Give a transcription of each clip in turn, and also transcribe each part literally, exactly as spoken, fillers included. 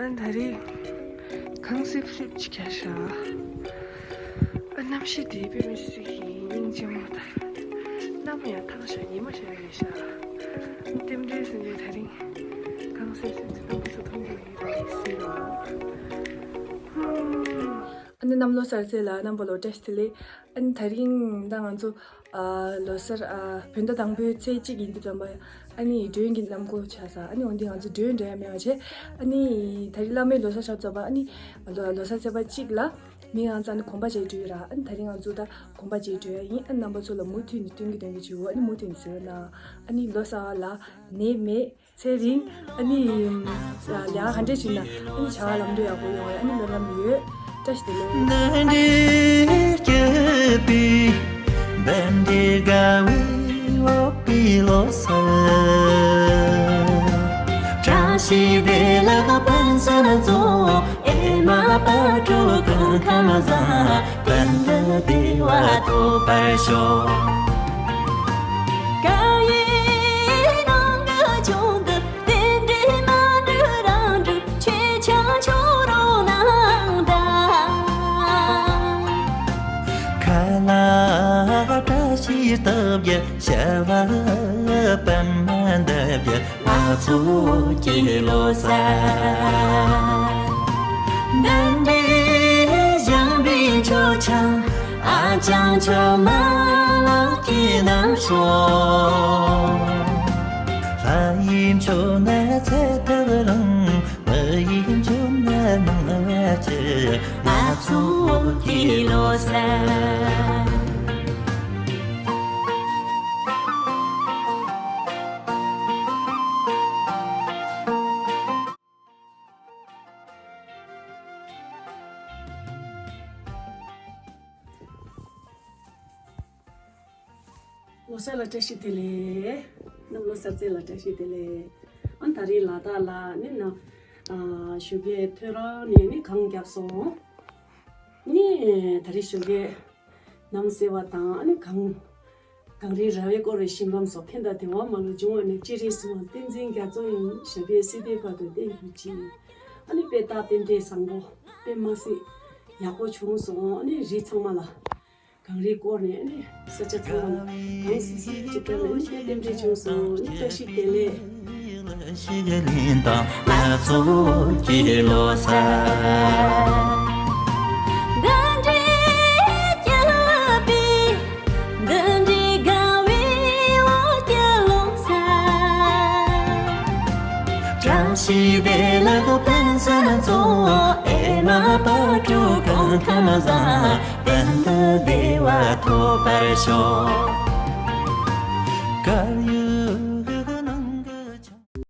ད་རེས་གངས་སིབ་སིབ་ཅིག་རྒྱག་ཤག་ཨ། གནམ་གཤིས་དེ་དཔེ་མི་སྲིད་ཀྱི་སྙིང་རྗེ་མོ། ད་གནམ་ཡང་ཐང་ཤག་ཉི་མ་ཤར་རེད་ཤག་རྟེན་འབྲེལ་ཟེར་ནས་ད་རིང་གངས་སིབ་སིབ་ཅིག་རྣམ་པ་ཚོ་མཐོང་གི་ཡོད་རེད་ཟེར་ལ། ཨ་ནི་གནམ་ལོ་གསར་ཚེས་ལ་རྣམ་པ་ལོ་བཀྲ་ཤིས་བདེ་ལེགས། ཨ་ནི་ད་རིང་ད་ང་ཚོ་ཨ་ལོ་གསར་ཨ་བོད་ཟླ་དང་པོའི་ཚེས་གཅིག་ཡིན་དུས་ཙམ་པ། ཨ་ནི་མགྲོན་གྱི་གནམ་སྒོ་ཕྱེ་ས། ཨ་ནི་འོན་ཏེ་ང་ཚོ་མགྲོན་འདྲ་ཡང་མེད་པ་བྱས། ཨ་ནི་ད་རིང་བླ་མའི་ལོ་གསར་ཆགས་ཙམ་པ། ཨ་ནི་ལོ་ལོ་གསར་ཚེས་པ་གཅིག་ལ་མི་ང་ཚོ་ཨ་ནི་གོམ་པ་བྱས་འགྲོ་ཡོད་ར། ཨ་ནི་ད་རིང་ང་ཚོ་ད་གོམ་པ་བྱས་འགྲོ་ཡ་ཡིན། ཨ་ནི་རྣམ་པ་ཚོ་ལ་མུ་མཐུད་ནས་སྟོན་གྱི་སྟོན་གྱི་བྱེད་འོ། ཨ་ནི་མུ་མཐུད་ནས་གཟིགས་རོགས་གནང་། ཨ་ནི་ལོ་གསར་ལ་ནད་མེད་ཚེ་རིང་། ཨ་ནི་ལས་ཀ་ག་འདྲས་བྱེད་ན་ཨ་ནི་བྱ་བ་ལམ་འགྲོ་ཡག་པོ་ཡོང་བའི་ཨ་ནི་སྨོན་ལམ་ཡོད། བཀྲ་ཤིས་བདེ་ལེགས། འདི་འདྲའི་སྐྱིད་པའི། འདི་འདྲའི་དགའ་བའི་འོ་པའི་ལོ་གསར། བཀྲ་ཤིས་བདེ་ལེགས་སྤུན་མཆེད་ཚོ། ཨེ་མ་བག་དྲོ་སྐུ་ཁམས་བཟང་། དོན་དུ་བདེ་བ་ཐོབ་པར་ཤོག་སྐར་ཡི་ནང་གི་ཆུང་དུ་རྟེན་འབྲེལ་མ་འགྲུབ་རང་འགྲུབ། ཆོས་ཆང་ཆོག་རོགས་གནང་དང་། ཁ་ལག་བཀྲ་ཤིས་རྟགས་བརྒྱད། བྱ་བ་པདྨ་འདབ་བརྒྱད། ང་ཚོ་སྐྱིད་ལོ་གསར། འདི་འདྲའི་ཞིམ་པའི་མཆོད་ཆང་། ཨ་ཅང་ཆོས་མ་ལགས་ཀྱིས་གནང་ཤོག་ལྷ་ཡི་མཆོད་ན་ཚེ་ཐར་རུང་། མི་ཡི་མཆོད་ན་མང་བ་ཆེ། ང་ཚོ་སྐྱིད་ལོ་གསར། ལོ་གསར་ལ་བཀྲ་ཤིས་བདེ་ལེགས། གནམ་ལོ་གསར་ཚེས་ལ་བཀྲ་ཤིས་བདེ་ལེགས། ཨ་ནི་ད་རེས་ལ་དྭགས་ལ་ནི་ན་ཨ་ཞོགས་ཀས་ཐོ་རངས་ནས་ནི་གངས་བརྒྱབ་སོང་། ནི་ད་རེས་ཞོགས་ཀས་ནམ་གསལ་བ་དང་ཨ་ནི་གངས་གངས་རིའི་ར་བས་བསྐོར་བའི་ཞིང་ཁམས་སོགས་ཕན་དང་བདེ་བ་མ་ལུས་འབྱུང་བ་ནི་སྤྱན་རས་གཟིགས་དབང་བསྟན་འཛིན་རྒྱ་མཚོ་ཡི་ཞབས་པད་སྲིད་མཐའི་བར་དུ་བརྟན་གྱུར་ཅིག་ཨ་ནི་དཔེ་རྟགས་རྟེན་འབྲེལ་བཟང་པོ་དཔེ་མ་སྲིད་ཡག་པོ་བྱུང་སོང་། ཨ་ནི་རི་ཚང་མ་ལ་གངས་རིས་བསྐོར་ནས་ཨ་ནི་ས་ཆ་ཚང་མ་ལ་གངས་སིབ་སིབ་ཅིག་བཀྲ་ནས་ཨ་ནི་དཔེ་རྟེན་འབྲེལ་བྱུང་སོང་། ཨ་ནི་བཀྲ་ཤིས་བདེ་ལེགས། ཞིག་ལིན་དང་ང་ཚོ་སྐྱིད་ལོ་གསར། འདི་འདྲའི་སྐྱིད་པའི། འདི་འདྲའི་དགའ་བའི་འོ་སྐྱིད་ལོ་གསར། བཀྲ་ཤིས་བདེ་ལེགས་སྤུན་མཆེད་ཚོ། ཨེ་མ་བག་དྲོ་སྐུ་ཁམས་བཟང་། དོན་དུ་བདེ་བ་ཐོབ་པར་ཤོག་སྐར་ཡི་ནང་གི་ཆུང་།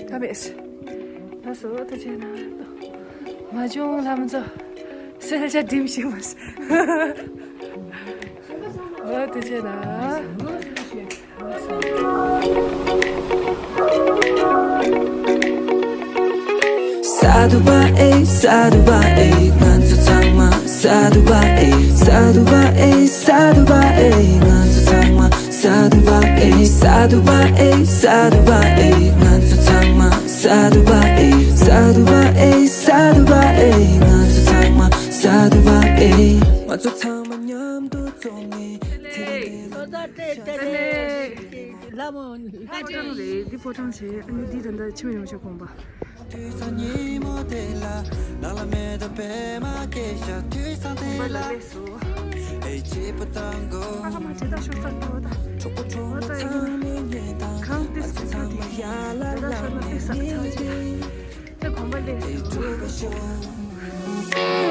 ད་མེད། ད་སོ་ད་བྱས་ན། མ་བྱུང་ལམ་ཚོ་གསལ་ཆ་སྒྲིམ་ཞིག་མ་སོ་ད་བྱས་ན། ས་དུ་བ་ཨེ། ས་དུ་བ་ཨེ། ང་ཚོ་ཚང་མ་ས་དུ་བ་ཨེ། ས་དུ་བ་ཨེ། ས་དུ་བ་ཨེ། ང་ཚོ་ཚང་མ་ས་དུ་བ་ཨེ། ས་དུ་བ་ཨེ། ས་དུ་བ་ཨེ། ང་ཚོ་ཚང་མ་ས་དུ་བ་ཨེ། ས་དུ་བ་ཨེ། ས་དུ་བ་ཨེ། ང་ཚོ་ཚང་མ་ས་དུ་བ་ཨེ། ང་ཚོ་ཚང་མ་མཉམ་དུ་ཚོགས་ནས། ལ་མོ་ཕོ་བྲང་རེད། འདི་ཕོ་བྲང་བྱས། ཨ་ནི་འདི་ད་ལྟ་ཕྱི་མི་ཡོང་ཆོག་དགོངས་པ། དགོངས་པ་ལ་སླེབས་སོ། ཨ་ཁ་མ་བྱེད་ད་ཤོག་ས་འགྲོ་ད། འོ་ད་ཡིན། གང་ཏིག་ས་ཚ་ཅིག་ད་ད་ཤོར་ན་ཏིག་ས་ཚ་ཅིག་ད་དགོངས་པ་སླེབས་སོ།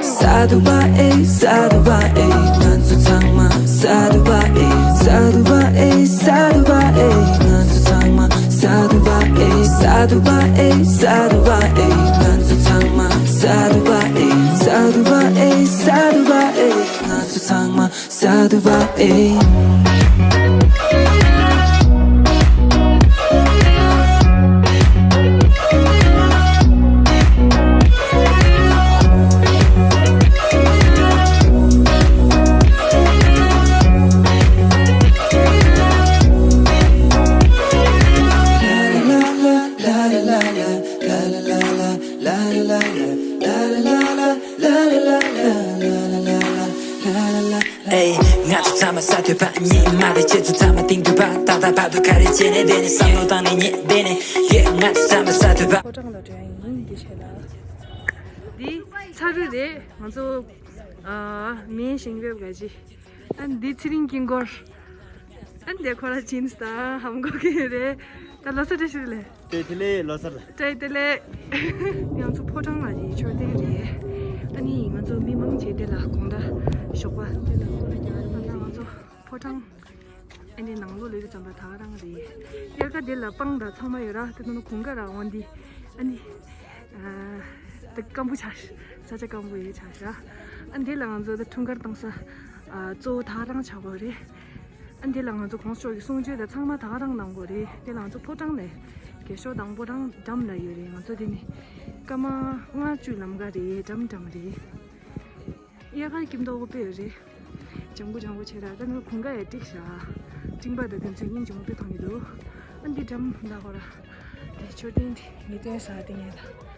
ས་དུ་བ་ཨེ། ས་དུ་བ་ཨེ། ང་ཚོ་ཚང་མ་ས་དུ་བ་ཨེ། ས་དུ་བ་ཨེ། ས་དུ་བ་ཨེ། ང་ཚོ་ཚང་མ་ས་དུ་བ་ཨེ། ས་དུ་བ་ཨེ། ས་དུ་བ་ཨེ། ང་ཚོ་ཚང་མ་ས་དུ་བ་ཨེ། ས་དུ་བ་ཨེ། ས་དུ་བ་ཨེ། ང་ཚོ་ཚང་མ་ས་དུ་བ་ཨེ། ཨེ། ང་ཚོ་ཚང་མ་ས་དུ་བ་ཉིད་མ་རེད། ཁྱེད་ཚོ་ཚང་མ་སྟེང་དུ་བ་ཏག་ཏག་བར་དུ་ག་རེ་བྱས་ནས་བསྡད་ནས་བསམ་བློ་བཏང་ནས་ཉིད་བསྡད་ནས། ཡེ། ང་ཚོ་ཚང་མ་ས་དུ་བ། ཕོ་བྲང་ལ་འགྲོ་ཡ་ཡིན། འདི་བྱས་ལ། འདི་ཚ་རུ་རེད། ང་ཚོ་ཨ་མིན་ཞིང་བེབ་ག་ཅི། ཨ་འདི་ཚེ་རིང་དཀྱིལ་འཁོར། ཨ་འདི་ཁོ་ར་ཇིན་སི་དང་ཧམ་གོ་གི་རེད། ད་ལོ་གསར་བཀྲ་ཤིས་བདེ་ལེགས། བཀྲ་ཤིས་བདེ་ལེགས། ལོ་གསར། བཀྲ་ཤིས་བདེ་ལེགས། ང་ཚོ་ཕོ་བྲང་ལ་ཡི་མཆོད་རྟེན་རེད། ཨ་ནི་ང་ཚོ་མི་མང་ཆེ་དེ་ལ་དགོང་དག་ཞོགས་པ་དེ་ལ་སྐོར་ར་རྒྱག་ང་ཚོ་ཕོ་བྲང་ཨ་ནི་ནང་ལོགས་ལོས་ཙམ་པ་ད་ག་རང་རེད། དབྱར་ཁ་དེ་ལ་སྤང་དང་ཚང་མ་ཡོད་ར། དེ་ཚོ་ནི་གུང་དཀར་ར་འོང་འདི་ཨ་ནི་དེ་སྐམ་པོ་ཆགས། ས་ཆ་སྐམ་པོ་ཡོད་ཆགས་ཤག་ཨ་འདི་ལ་ང་ཚོ་དེ་འཁྲུངས་སྐར་གཏོང་ས་གཙོ་བོ་ད་ག་རང་ཆགས་པ་རེད། ཨ་འདི་ལ་ང་ཚོ་གོང་ས་མཆོག་གི་གསུང་ཆོས་དང་ཚང་མ་ད་ག་རང་གནང་དགོས་རེད། འདི་ལ་ང་ཚོ་ཕོ་བྲང་ནས་རྒྱལ་ཤོག་དང་ཕོ་བྲང་འགྲམ་ལ་ཡོད་རེད། ང་ཚོ་འདི་ནི་སྐར་མ་ལྔ་བཅུ་ལམ་ཀ་རེད། འགྲམ་འགྲམ་རེད། དབྱར་ཁ་སྐྱིད་མདོག་དཔེ་ཡོད་རེད། ལྗང་གུ་ལྗང་གུ་བྱས་ར། ད་ནི་གུང་དཀར་ཡ་འགྲིག་ཤག་སྤྲིན་པ་དང་དེ་ཚོ་སྙིང་རྗེ་མོ་དཔེ་མཐོང་གི་འདུག་ཨ་འདི་འགྲམ་ལ་ཧོ་ར། དེ་མཆོད་རྟེན་དེ་ངེས་གཏན་ས་དེ་ངེས་ལ།